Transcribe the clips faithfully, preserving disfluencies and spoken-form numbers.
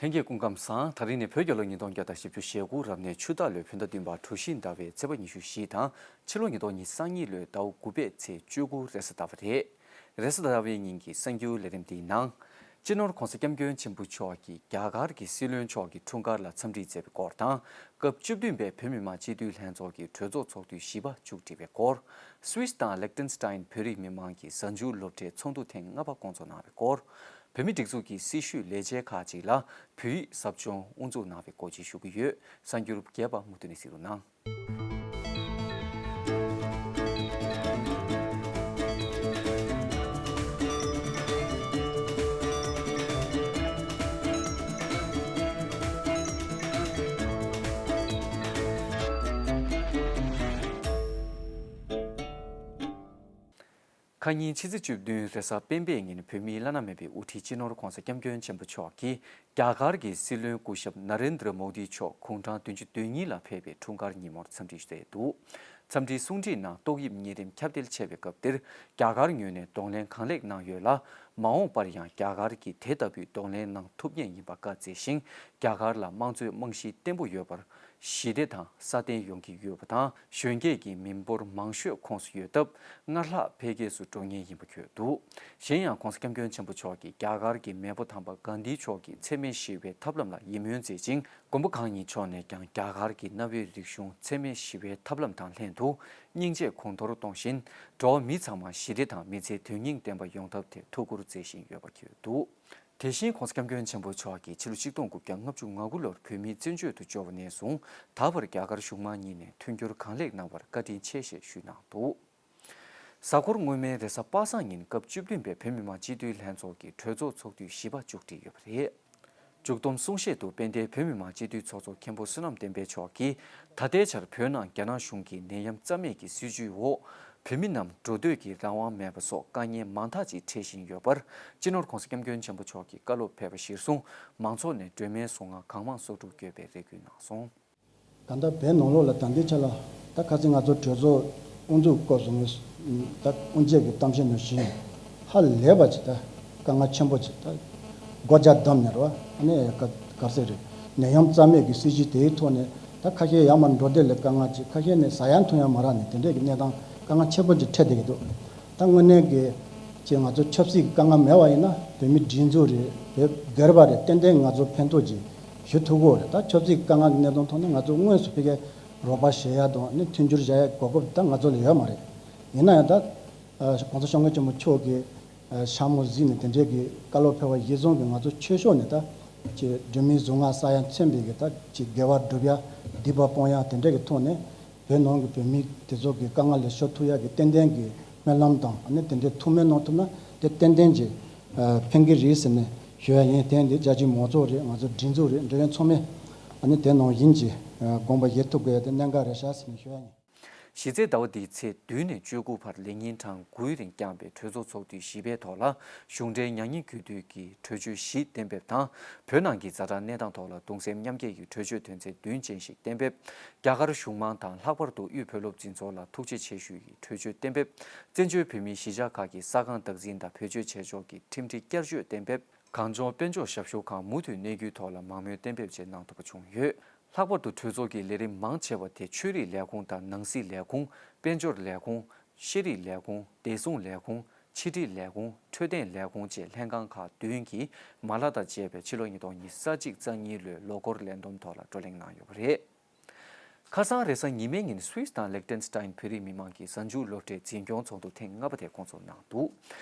ལྷན་རྒྱས་སྐུ་ཁམས་བཟང་། ད་རིང་ནི་བོད་རྒྱལ་ལོ་ཉིས་སྟོང་བརྒྱ་དང་བཞི་བཅུ་ཞེ་དགུ་རབ་གནས་ཆུ་སྟག་ལོའི་བོད་ཟླ་བདུན་པ་གྲུ་བཞི་ཟླ་བའི་ཚེས་པ་ཉི་ཤུ་བཞི་དང་ཕྱི་ལོ་ཉིས་སྟོང་ཉི་ཤུ་རྩ་གཉིས་ལོའི་ཟླ་བ་དགུ་པའི་ཚེས་བཅུ་དགུ་རེས་གཟའ་ཟླ་བ་རེད། རེས་གཟའ་ཟླ་བའི་ཉིན་གྱི་གསར་འགྱུར་ལས་རིམ་འདིའི་ནང་། སྤྱི་ནོར་༧གོང་ས་༧སྐྱབས་མགོན་ཆེན་པོ་མཆོག་གིས་རྒྱ་གར་གྱི་སྲིད་བློན་མཆོག་གི་འཁྲུངས་སྐར་ལ་འཚམས་འདྲི་མཛད་པའི་སྐོར་དང་། སྐབས་བཅུ་བདུན་པའི་བོད་མི་མང་སྤྱི་འཐུས་ལྷན་ཚོགས་ཀྱི་གྲོས་ཚོགས་ཚོགས་དུས་བཞི་པ་མཇུག་སྒྲིལ་བའི་སྐོར། སུད་སི་དང་ལིག་ཏེན་སི་ཏཱིན་བོད་རིགས་མི་མང་གི་གཟའ་མཇུག་སློབ་གྲྭའི་ཚོགས་འདུ་ཐེངས་ལྔ་པ་བསྐོང་ཚོགས་གནང་བའི་སྐོར། བོད་མིའི་སྒྲིག་འཛུགས་ཀྱི་སྲི་ཞུའི་ལས་བྱེད་ཁག་ཅིག་ལ་བོད་ཡིག་ཟབ་སྦྱོང་དབུ་འཛུགས་གནང་བའི་སྐོར་བཅས་ཞུ་གི་ཡོད། གསར་འགྱུར་རྒྱས་པ་མུ་མཐུད་ནས་གཟིགས་རོགས་གནང་། ཁ་ཉིན་ཕྱི་ཚེས་བཅུ་བདུན་རེས་གཟའ་སྤེན་པའི་ཉིན་བོད་མིའི་བླ་ན་མེད་པའི་དབུ་ཁྲིད་སྤྱི་ནོར་༧གོང་ས་༧སྐྱབས་མགོན་ཆེན་པོ་མཆོག་གིས་རྒྱ་གར་གྱི་སྲིད་བློན་སྐུ་ཞབས་ན་རེན་དྲ་མོ་དི་མཆོག་དགུང་གྲངས་བདུན་ཅུ་དོན་གཉིས་ལ་ཕེབས་པའི་འཁྲུངས་སྐར་ཉིན་མོར་འཚམས་འདྲི་ཞུས་འདུག་འཚམས་འདྲིའི་གསུང་འཕྲིན་ནང་ཏོག་དབྱིབས་གཉན་རིམས་ཁྱབ་གདལ་ཆེ་བའི་སྐབས་འདིར་རྒྱ་གར་ངོས་ནས་གདོང་ལེན་གང་ལེགས་གནང་ཡོད་ལ། མ་འོངས་པར་ཡང་རྒྱ་གར་གྱིས་དེ་ལྟ་བུའི་གདོང་ལེན་གནང་ཐུབ་ངེས་ཡིན་པ་བཀའ་སྩལ་ཞིང་། རྒྱ་གར་ལ་དམངས་གཙོའི་རྨང་གཞི་བརྟན་པོ་ཡོད་པར་ཞི་བདེ་དང་སྲ་བརྟན་ཡོང་གི་ཡོད་པ་དང་། གཞོན་སྐྱེས་ཀྱི་མི་འབོར་མང་ཤོས་ཁོངས་སུ་ཡོད་སྟབས། སྔར་ལྷག་འཕེལ་རྒྱས་སུ་འགྲོ་ངེས་ཡིན་པ་བཀོད་འདུག་གཞན་ཡང་༧གོང་ས་༧སྐྱབས་མགོན་ཆེན་པོ་མཆོག་གིས་རྒྱ་གར་གྱི་མེས་པོ་དམ་པ་གྷན་དྷི་མཆོག་གི་འཚེ་མེད་ཞི་བའི་ཐབས་ལམ་ལ་ཡིད་སྨོན་མཛད་ཅིང་། མགོན་པོ་གང་ཉིད་མཆོག་ནས་ཀྱང་རྒྱ་གར་གྱི་གནའ་བོའི་རིག་གཞུང་འཚེ་མེད་ཞི་བའི་ཐབས་ལམ་དང་ལྷན་དུ་སྙིང་རྗེ་གོང་མཐོར་གཏོང་བཞིན། འགྲོ་བ་མི་ཚང་མ་ཞི་བདེ་དང་མི་ཚེ་དོན་སྙིང་ལྡན་པ་ཡོང་ཐབས་ཐད་ཐུགས་ཁུར་མཛད་བཞིན་ཡོད་པ་བཀོད་འདུག་དེ་བཞིན་༧གོང་ས་༧སྐྱབས་མགོན་ཆེན་པོ་མཆོག་གིས་ཕྱི་ལོ་ཆིག་སྟོང་དགུ་བརྒྱ་ལྔ་བཅུ་ང་དགུ་ལོར་བོད་མིའི་བཙན་བྱོལ་དུ་འབྱོར་བ་ནས་བཟུང་ད་བར་རྒྱ་གར་གཞུང་མང་གཉིས་ནས་མཐུན་འགྱུར་གང་ལེགས་གནང་བར་བཀའ་དྲིན་ཆེ་ཞེས་ཞུས་གནང་འདུག་གཟའ་འཁོར་སྔོན་མའི་རེས་གཟའ་པ་སངས་ཉིན་སྐབས་བཅུ་བདུན་པའི་བོད་མི་མང་སྤྱི་འཐུས་ལྷན་ཚོགས་ཀྱི་གྲོས་ཚོགས་ཚོགས་དུས་བཞི་པ་མཇུག་སྒྲིལ་ཡོད་པ་རེད། མཇུག་བསྡོམས་གསུང་བཤད་དུ་དཔལ་ལྡན་བོད་མི་མང་སྤྱི་འཐུས་ཚོགས་གཙོ་མཁན་པོ་བསོད་ནམས་བསྟན་འཕེལ་མཆོག་གིས། ད་ལྟའི་ཆར་བོད་ནང་རྒྱ་ནག་གཞུང་གིས་ནད་ཡམས་རྩ་མེད་ཀྱི་སྲིད་བྱུས་འོག་བོད་མི་རྣམས་འགྲོ་སྡོད་ཀྱི་རང་དབང་མེད་པ་སོགས་དཀའ་ངལ་མང་དག་ཅིག་འཕྲད་བཞིན་ཡོད་པར། སྤྱི་ནོར་༧གོང་ས་༧སྐྱབས་མགོན་ཆེན་པོ་མཆོག་གིས་བཀའ་སློབ་ཕེབས་པ་གཞིར་བཟུང་མང་ཚོགས་ནས་སྒྲོལ་མའི་གཟུངས་སྔགས་གང་མང་གསོག་སྒྲུབ་དགོས་པའི་རེ་སྐུལ་གནང་སོང་། ད་ལྟ་བོད་ནང་ལོགས་ལ་ད་ལྟའི་ཆ་ལ་ད་ཁ་སང་ང་ཚོ་གྲོས་ཚོགས་དབུ་འཛུགས་སྐོར་སོང་ངས་ད་དབུ་འབྱེད་ཀྱི་གཏམ་བཤད་ནང་བཞིན་ཧ་ལས་པ་ཅིག་ད་དཀའ་ངལ་ཆེན་པོ་ཅིག་ད་སྒོ་ལྕགས་བསྡམས་ནས་རེད་བ། ཨ་ནི་ག་ག་ཟེར་རེད། ནད་ཡམས་རྩ་མེད་ཀྱི་སྲིད་བྱུས་དེའི་ཐོག་ནས་ད་ཁ་ཤས་ཡར་མར་འགྲོ་སྡོད་ལ་དཀའ་ངལ་ཅིག་ཁ་ཤས་ནས་ཟ་ཡ་འཐུང་ཡ་མ་རག་ནས་དེ་འདྲས་ཀྱི་གནས་སྟངས་དཀའ་ངལ་ཆེན་པོ་ཅིག་འཕྲད་བསྡད་ཀྱི་འདུག་ད་དངོས་གནས་ཀྱི་ཅིག་ང་ཚོ་ཆབ་སྲིད་ཀྱི་དཀའ་ངལ་མེད་པ་ཡིན་ན་བོད་མི་སྒྲིག་འཛུགས་རེད། བོད་སྒེར་པ་རེད། ཏན་ཏན་ང་ཚོ་ཕན་ཐོགས་ཅིག་ཞུ་ཐུབ་ཀྱི་ཡོད་རེད། ད་ཆབ་སྲིད་དཀའ་ངལ་གནས་སྟངས་ཐོག་ནས་ང་ཚོ་དངོས་སུ་ཕ་གིར་རོགས་པ་བྱེད་ཡ་དང་ནི་མཐུན་འགྱུར་བྱ་ཡ་གོ་སྐབས་ད་ང་ཚོ་ལ་ཡོད་མ་རེད། ཡིན་ན་ཡང་ད་༧གོང་ས་༧སྐྱབས་མགོན་ཆེན་པོ་མཆོག་གིས་ཨ་ཤག་མོ་གཟིགས་ནས་དེ་འདྲའི་གི་བཀའ་སློབ་ཕེབས་པ་གཞིར་བཟུང་གིས་ང་ཚོ་ཆོས་ཕྱོགས་ནས་ད་ཅིག་སྒྲོལ་མའི་གཟུངས་སྔགས་བསགས་ཡ་མཚོན་པའི་གི་ད་ཅིག་དགེ་བ་སྒྲུབ་ཡ་སྡིག་པ་སྤོང་ཡ་དེ་འདྲའི་གི་ཐོག་ནས་བོད་ནང་གི་བོད་མི་དེ་ཚོ་གི་དཀའ་ངལ་ལས་ཤོར་ཐུབ་ཡ་གི་ཏན་ཏན་གི་སྨོན་ལམ་དང་ཨ་ནི་དེ་འདྲའི་ཐུགས་སྨོན་གནང་ཐུབ་ན་དེ་ཏན་ཏན་གྱི་ཨ་ཕན་གི་རེད་ཟེར་ནས་ཞུ་ཡ་ཡིན། དེ་འདི་རྒྱ་ཆེའི་མང་ཚོགས་རེད། ང་ཚོ་སྒྲིག་འཛུགས་རེད། འབྲེལ་ཡོད་ཚང་མས་ཨ་ནི་དེ་ནང་བཞིན་གྱི་ཨ་དགོངས་པ་བཞེས་ཐུབ་དགོས་ཡ་དེ་གནད་འགག་རེད་ཤག་ཟེར་ནས་ཞུ་ཡ་ཡིན། གཞི་རྩའི་ཟླ་བ་འདིའི་ཚེས་བདུན་ནས་བཅུ་དགུ་བར་ལས་ཉིན་གྲངས་དགུའི་རིང་བསྐྱངས་པའི་གྲོས་ཚོགས་ཚོགས་དུས་བཞི་པའི་ཐོག་ལ་གཞུང་འབྲེལ་མྱ་ངན་གུས་འདུད་ཀྱི་གྲོས་ཆོད་བཞི་གཏན་འབེབས་དང་། བོད་ནང་གི་ཛ་དྲག་གནས་སྟངས་ཐོག་ལ་གདུང་སེམས་མཉམ་སྐྱེད་ཀྱི་གྲོས་ཆོད་དོན་ཚན་བདུན་ཅན་ཞིག་གཏན་འབེབས། རྒྱ་གར་གཞུང་མང་དང་ལྷག་པར་དུ་དབུས་བོད་སློབ་འཛིན་ཚོགས་ལ་ཐུགས་རྗེ་ཆེ་ཞུ་ཡི་གྲོས་ཆོད་གཏན་འབེབས། བཙན་བྱོལ་བོད་མིའི་གཞིས་ཆགས་ཁག་གི་ས་ཁང་བདག་འཛིན་དང་བེད་སྤྱོད་བྱེད་ཕྱོགས་ཀྱི་ཁྲིམས་སྒྲིག་བསྐྱར་བཅོས་གཏན་འབེབས། གངས་ལྗོངས་དཔལ་འབྱོར་ཞབས་ཞུ་ཁང་མུ་མཐུད་གནས་རྒྱུའི་ཐོག་ལ་མང་མོས་གཏན་འབེབས་བཅས་གནང་ཐུབ་པ་བྱུང་ཡོད། ལྷག་པར་དུ་གྲོས་ཚོགས་ཀྱི་ལས་རིམ་མང་ཆེ་བ་དེ་ཆོས་རིག་ལས་ཁུངས་དང་ནང་སྲིད་ལས་ཁུངས། དཔལ་འབྱོར་ལས་ཁུངས། ཤེས་རིག་ལས་ཁུངས། བདེ་སྲུང་ལས་ཁུངས། ཕྱི་དྲིལ་ལས་ཁུངས། འཕྲོད་བསྟེན་ལས་ཁུངས་བཅས་ལྷན་ཁང་ཁག་བདུན་གྱིས་མ་ལག་དང་བཅས་པའི་ཕྱི་ལོ་ཉིས་སྟོང་ཉི་ཤུ་རྩ་གཅིག་རྩ་གཉིས་ལོའི་ལོ་འཁོར་ལས་བསྡོམས་ཐོག་ལ་བགྲོ་གླེང་གནང་ཡོད་པ་རེད། ཁ་སང་རེས་གཟའ་ཉི་མའི་ཉིན་སུད་སི་དང་ལིག་ཏེན་སི་ཏཱིན་བོད་རིགས་མི་མང་གི་གཟའ་མཇུག་སློབ་གྲྭའི་འཛིན་སྐྱོང་ཚོགས་འདུ་ཐེངས་ལྔ་པ་དེ་བསྐོང་ཚོགས་གནང་འདུག་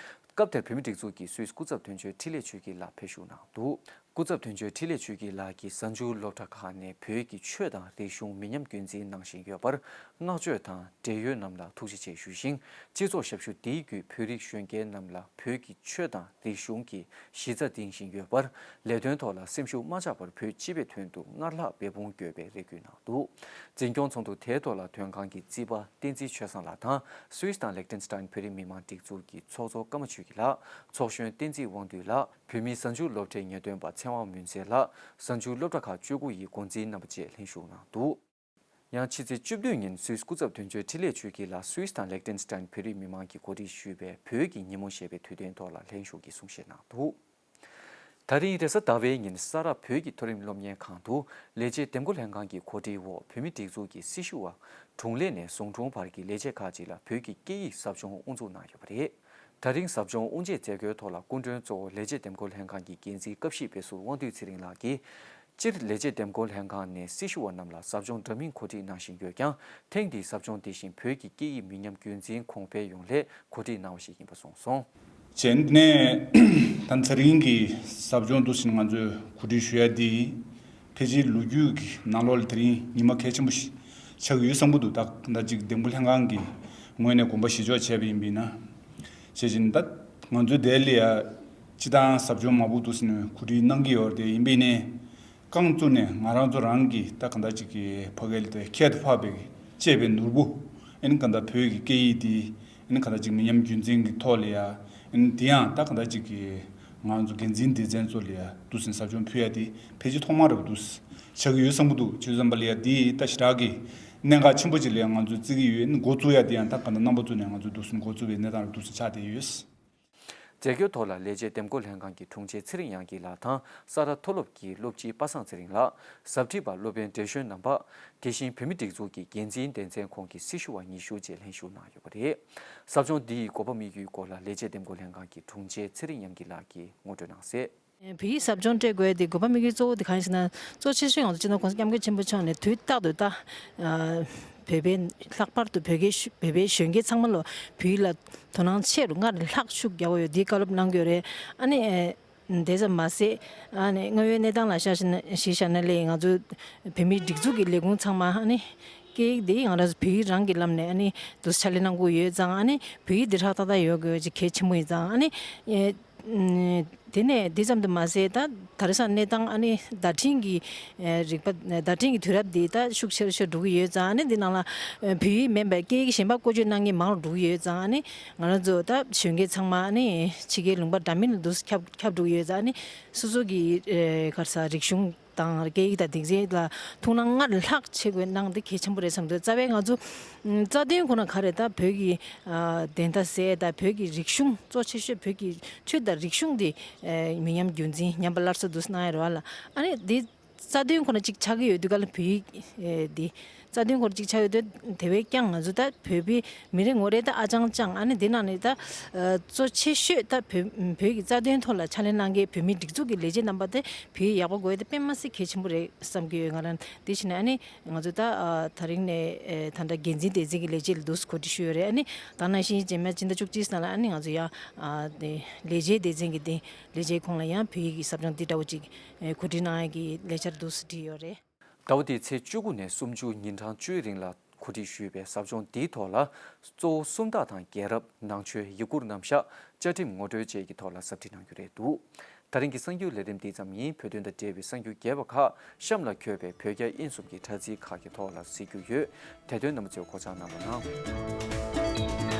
སྐབས་དེར་བོད་མིའི་སྒྲིག་འཛུགས་ཀྱི་སུད་སི་སྐུ་ཚབ་དོན་གཅོད་འཕྲིན་ལས་ཆོས་སྐྱིད་ལགས་ཕེབས་བཞུགས་གནང་འདུག་སྐུ་ཚབ་དོན་གཅོད་འཕྲིན་ལས་ཆོས་སྐྱིད་ལགས་ཀྱིས་གཟའ་མཇུག་སློབ་གྲྭ་ཁག་ནས་བོད་ཀྱི་ཆོས་དང་རིག་གཞུང་མི་ཉམས་རྒྱུན་འཛིན་གནང་བཞིན་ཡོད་པར་བསྔགས་བརྗོད་དང་འབྲེལ་ཡོད་རྣམས་ལ་ཐུགས་རྗེ་ཆེ་ཞུ་ཞིང་། སྤྱི་ཚོགས་ཞབས་ཞུ་འདིའི་བརྒྱུད་བོད་རིགས་གཞོན་སྐྱེས་རྣམས་ལ་བོད་ཀྱི་ཆོས་དང་རིག་གཞུང་གི་གཞི་རྩ་འདིང་བཞིན་ཡོད་པར་ལས་དོན་ཐོག་ལ་སེམས་ཤུགས་མ་ཆག་པར་བོད་སྤྱི་པའི་དོན་དུ་སྔར་ལྷག་འབད་འབུངས་དགོས་པའི་རེ་སྐུལ་གནང་འདུག་འཛིན་སྐྱོང་ཚོགས་འདུ་དེའི་ཐོག་ལ་དོན་ཁང་གི་རྩིས་པ་བསྟན་འཛིན་ཆོས་བཟང་ལགས་དང་སུད་སི་དང་ལིག་ཏེན་སི་ཏཱིན་བོད་རིགས་མི་མང་སྒྲིག་འཛུགས་ཀྱི་ཚོགས་གཙོ་ཀརྨ་ཆོས་སྐྱིད་ལགས། ཚོགས་གཞོན་བསྟན་འཛིན་དབང་འདུས་ལགས། བོད་མིའི་གཟའ་མཇུག་སློབ་གྲྭའི་ངེས་སྟོན་པ་ཚེ་དབང་མུན་སེལ་ལགས། གཟའ་མཇུག་སློབ་གྲྭ་ཁག་བཅུ་དགུ་ཡི་འགོ་འཛིན་རྣམ་པ་བཅས་ལྷན་ཞུགས་གནང་འདུག་ཡང་ཕྱི་ཚེས་བཅུ་བདུན་ཉིན་སུད་སི་སྐུ་ཚབ་དོན་གཅོད་འཕྲིན་ལས་ཆོས་སྐྱིད་ལགས་སུད་སི་དང་ལིག་ཏེན་སི་ཏཱིན་བོད་རིགས་མི་མང་གིས་གོ་སྒྲིག་ཞུས་པའི་བོད་ཀྱི་ཉིན་མོ་ཞེས་པའི་དུས་སྟོན་ཐོག་ལ་ལྷན་ཞུགས་ཀྱིས་གསུང་བཤད་གནང་འདུག་ད་རིང་རེས་གཟའ་ཟླ་བའི་ཉིན་ས་རཱ་བོད་ཀྱི་མཐོ་རིམ་སློབ་གཉེར་ཁང་དུ་ལས་བྱེད་འདེམས་བསྐོ་ལྷན་ཁང་གི་གོ་སྒྲིག་འོག་བོད་མིའི་སྒྲིག་འཛུགས་ཀྱི་སྲི་ཞུ་བ་དྲུང་ལས་ནས་ཟུང་དྲུང་བར་གྱི་ལས་བྱེད་ཁག་ཅིག་ལ་བོད་ཀྱི་སྐད་ཡིག་ཟབ་སྦྱོང་དབུ་འཛུགས་གནང་ཡོད་པ་རེད། ད་རིང་ཟབ་སྦྱོང་དབུ་འབྱེད་མཛད་སྒོའི་ཐོག་ལ་སྐུ་མགྲོན་གཙོ་བོ་ལས་བྱེད་འདེམས་བསྐོ་ལྷན་ཁང་གི་འགན་འཛིན་བཀའ་བཞི་བེ་ཟུར་དབང་འདུས་ཚེ་རིང་ལགས་ཀྱིས། སྤྱིར་ལས་བྱེད་འདེམས་བསྐོ་ལྷན་ཁང་ནས་སྲི་ཞུ་བ་རྣམས་ལ་ཟབ་སྦྱོང་འདྲ་མིན་གོ་སྒྲིག་གནང་བཞིན་ཡོད་ཀྱང་། ཐེངས་འདིའི་ཟབ་སྦྱོང་དེ་བཞིན་བོད་ཀྱི་སྐད་ཡིག་མི་ཉམས་རྒྱུན་འཛིན་གོང་འཕེལ་ཡོང་སླད་གོ་སྒྲིག་གནང་བ་ཞིག་ཡིན་པ་གསུངས་སོང་། བྱས་ནས་ད་ཚེ་རིང་གི་ཟབ་སྦྱོང་འདུག་ཟིན་ང་ཚོས་གོ་སྒྲིག་ཞུ་ཡ་འདི་ཕལ་ཆེར་ལོ་རྒྱུས་ཀྱི་ནང་ལོགས་ལ་དེ་རིང་ཉི་མ་གལ་ཆེན་པོ་ཞིག་ཆགས་ཀྱི་ཡོད་བསམ་གྱི་འདུག་ད་ད་ཅིག་འདེམས་བསྐོ་ལྷན་ཁང་གི་ངོས་ནས་དགོངས་པ་བཞེས་ཕྱོགས་བྱས་པ་ཡིན་པས་ན། བྱས་ཙང་ད་ང་ཚོའི་དེ་ལ་ཡ་སྤྱི་བཏང་ཟབ་སྦྱོང་མང་པོ་འདུག་ཟིན་གོ་སྒྲིག་གནང་གི་ཡོད་རེད། ཡིན་པས་ནས། རྐང་བཙུགས་ནས་ང་རང་ཚོ་རང་གི་ད་གང་ལྟར་ཅིག་གི་ཕ་གི་ལ་དེ་ཁྱད་དུ་འཕགས་པའི་གི་གཅེས་པའི་ནོར་བུ། ཨ་ནི་གང་ལྟར་བོད་ཀྱི་སྐད་ཡིག་དེ་ཨ་ནི་གང་ལྟར་ཅིག་མི་ཉམས་རྒྱུན་འཛིན་གྱི་ཐོག་ལ་ཡ། ཨ་ནི་དེ་ཡང་ད་གང་ལྟར་ཅིག་གི་ང་ཚོ་འགན་འཛིན་སྡེ་ཚན་ཚོ་ལ་ཡ་འདུག་ཟིན་ཟབ་སྦྱོང་ཕུལ་ཡ་དེ་ཕལ་ཆེར་ཐོག་མ་རེད་འདུག་ཆགས་ཀྱི་ཡོད་བསམ་གྱི་འདུག་བྱས་ཙང་པ་ལ་ཡ་དེ་ད་ཞེ་དྲག་གི་གནད་འགག་ཆེན་པོ་ཅིག་ལ་ཡ་ང་ཚོ་བརྩི་གི་ཡོད། ཨ་ནི་འགོ་བཙུགས་ཡ་དེ་ཡང་ད་གང་ལྟར་རྣམ་པ་ཚོ་ནས་ང་ཚོ་འདུག་ཟིན་འགོ་བཙུགས་པའི་གནས་སྟངས་རེད་འདུག་ཟིན་ཆགས་བསྡད་ཡོད། མཛད་སྒོའི་ཐོག་ལ་ལས་བྱེད་འདེམས་བསྐོ་ལྷན་ཁང་གི་དྲུང་ཆེ་ཚེ་རིང་དབྱངས་སྐྱིད་ལགས་དང་ས་རཱ་མཐོ་སློབ་ཀྱི་སློབ་སྤྱི་པ་སངས་ཚེ་རིང་ལགས། ཟབ་ཁྲིད་པ་སློབ་དཔོན་བགྲེས་གཞོན་རྣམ་པ། དེ་བཞིན་བོད་མིའི་སྒྲིག་འཛུགས་ཀྱི་འགན་འཛིན་སྡེ་ཚན་ཁོངས་ཀྱི་སྲི་ཞུ་བ་ཉི་ཤུ་བཅས་ལྷན་ཞུགས་གནང་ཡོད་པ་རེད། ཟབ་སྦྱོང་འདི་ཡི་དགོས་པ་དམིགས་ཡུལ་སྐོར་ལ་ལས་བྱེད་འདེམས་བསྐོ་ལྷན་ཁང་གི་དྲུང་ཆེ་ཚེ་རིང་དབྱངས་སྐྱིད་ལགས་ཀྱིས་ངོ་སྤྲོད་གནང་གསལ། བོད་ཡིག་ཟབ་སྦྱོང་སྤྲད་དགོས་ཏེ་དགོས་པ་དམིགས་ཡུལ་གཙོ་བོ་དེ་གང་ཡིན་ཟེར་ན། གཙོ་ཆེ་ཤོས་ང་ཚོ་སྤྱི་ནོར་༸གོང་ས་༸སྐྱབས་མགོན་ཆེན་པོ་མཆོག་ནས་དུས་རྟག་ཏུ་ད་བོད་པའི་ལྷག་པར་དུ་བོད་སྐད་བོད་པའི་གཞོན་སྐྱེས་ཚང་མ་ལ་བོད་ཡིག་ལ་དོ་སྣང་ཆེ་རུ་སྔར་ལས་ལྷག་ཤུགས་རྒྱག་དགོས་ཡོད་འདི་བཀའ་སློབ་གནང་གི་ཡོད་རེད། ཨ་ནི་དེ་ཙམ་མ་ཟད་ཨ་ནི་དངོས་ཡོད་གནས་སྟངས་ལ་ཤ་གཞི་ན་གཞི་བཞག་ན་ལས་ང་ཚོ་བོད་མིའི་སྒྲིག་འཛུགས་ཀྱི་ལས་ཁུངས་ཚང་མ་ཨ་ནི་སྐད་ཡིག་འདི་ང་རང་ཚོ་བོད་ཡིག་རང་གི་ལམ་ནས་ཨ་ནི་དུ་ཕྱག་ལས་གནང་དགོས་ཡོད་ཙང་ཨ་ནི་བོད་ཡིག་འདི་ཧྲག་ཏག་ཏག་ཡོད་དགོས་ཅིག་གལ་ཆེན་པོ་ཡིན་ཙང་ཨ་ནི། དེ་ནས་འདི་ཙམ་དུ་མ་ཟད་ད་ད་རེས་སང་གནས་སྟངས་ཨ་ནི་བརྡ་འཕྲིན་གྱི་རིག་པ་བརྡ་འཕྲིན་གྱི་དུས་རབས་འདི་ད་ཤུགས་ཆེ་རུ་ཆེ་རུ་འགྲོ་གི་ཡོད་ཙང་ཨ་ནི་འདི་ནང་ལ་བོད་ཡིག་མིན་པའི་སྐད་ཡིག་གཞན་པ་བཀོལ་སྤྱོད་གནང་མཁན་མང་རུ་འགྲོ་གི་ཡོད་ཙང་ཨ་ནི་ང་རང་ཚོ་ད་གཞོན་སྐྱེས་ཚང་མ་ཨ་ནི་ཕྱི་རྒྱལ་ལུང་པ་འདྲ་མིན་ལ་འདུག་ཁྱབ་ཁྱབ་འགྲོ་གི་ཡོད་ཙང་ཨ་ནི་སོ་སོ་གི་ག་རེ་ཟ་རིག་གཞུང་དང་སྐད་ཡིག་དང་དེང་སང་ལ་ཐུགས་སྣང་སྔར་ལྷག་བྱེད་དགོས་གནང་འདི་གལ་ཆེན་པོ་རེད་བསམ་འདུག་རྩ་བའི་ང་ཚོ་རྩ་དོན་ཁོ་ན་ག་རེ་ད་བོད་ཀྱི་བདེན་མཐའ་གསལ་ད་བོད་ཀྱི་རིག་གཞུང་གཙོ་ཆེ་ཤོས་བོད་ཀྱི་ཆོས་དང་རིག་གཞུང་འདི་མི་ཉམས་རྒྱུན་འཛིན་ཉམས་པ་སླར་གསོ་འདུག་གནང་ཡ་རེད་བ་ལ་ཨ་ནི་འདི་རྩ་དོན་ཁོ་ན་གཅིག་ཆགས་ཀྱི་ཡོད་དུས་ག་ལ་བོད་ཡིག་འདི་རྩ་དོན་ཁོ་ན་གཅིག་ཆགས་ཡོད་དུས་དེ་བས་ཀྱང་ང་ཚོ་ད་བོད་པའི་མི་རེ་ངོ་རེ་ད་ཨ་ཅང་ཅང་ཨ་ནི་འདི་ནང་ནས་ད་གཙོ་ཆེ་ཤོས་ད་བོད་བོད་ཀྱི་རྩ་དོན་ཐོག་ལ་ཕྱག་ལས་གནང་མཁན་བོད་མིའི་སྒྲིག་འཛུགས་ཀྱི་ལས་བྱེད་རྣམ་པ་དེ་བོད་ཡིག་ཡག་པོ་དགོས་ཡ་དེ་དཔེ་མ་སྲིད་གལ་ཆེན་པོ་རེད་བསམ་གྱི་ཡོད་ང་རང་དེ་བཞིན་ཨ་ནི། ང་ཚོ་ད་ཨ་ད་རིང་ནས་ཨེ་ད་ལྟ་འགན་འཛིན་སྡེ་ཚན་གྱི་ལས་བྱེད་ལ་འདུག་སེ་གོ་སྒྲིག་ཞུས་ཡོད་རེད། ཨ་ནི་ད་ནང་བཞིན་རྗེས་མ་སྤྱི་ཟླ་བཅུ་གཅིག་ནང་ལ་ཨ་ནི་ང་ཚོ་ཡང་ཨ་དེ་ལས་བྱེད་སྡེ་ཚན་གྱི་དེ་ལས་བྱེད་ཁོངས་ལ་ཡང་བོད་ཡིག་གི་ཟབ་སྦྱོང་འདི་འདྲ་བོ་ཅིག་ཨེ་གོ་སྒྲིག་གནང་ཡ་གི་ལས་འཆར་འདུག་སེ་བསྒྲིགས་ཡོད་རེད། ཟླ་བ་འདིའི་ཚེས་བཅུ་དགུ་ནས་སུམ་ཅུ་ཉིན་གྲངས་བཅུའི་རིང་ལ་གོ་སྒྲིག་ཞུས་པའི་ཟབ་སྦྱོང་འདིའི་ཐོག་ལ་གཙོ་བོ་སུམ་རྟགས་དང་རྒྱལ་རབས་ནང་ཆོས་ཡིག་སྐུར་རྣམ་གཞག་བཅའ་ཁྲིམས་ངོ་སྤྲོད་བཅས་ཀྱི་ཐོག་ལ་ཟབ་ཁྲིད་གནང་རྒྱུ་རེད་འདུག་ད་རིང་གི་གསར་འགྱུར་ལས་རིམ་འདི་ཙམ་ཡིན། བོད་དོན་དང་འབྲེལ་བའི་གསར་འགྱུར་རྒྱས་པ་ཁག་གཤམ་ལ་འཁོད་པའི་བོད་རྒྱ་དབྱིན་གསུམ་གྱི་དྲ་ཚིགས་ཁག་གི་ཐོག་ལ་གཟིགས་རྒྱུ་ཡོད། དེ་དོན་རྣམ་པ་ཚོས་གོ་བཅར་གནང་རོགས་གནང་།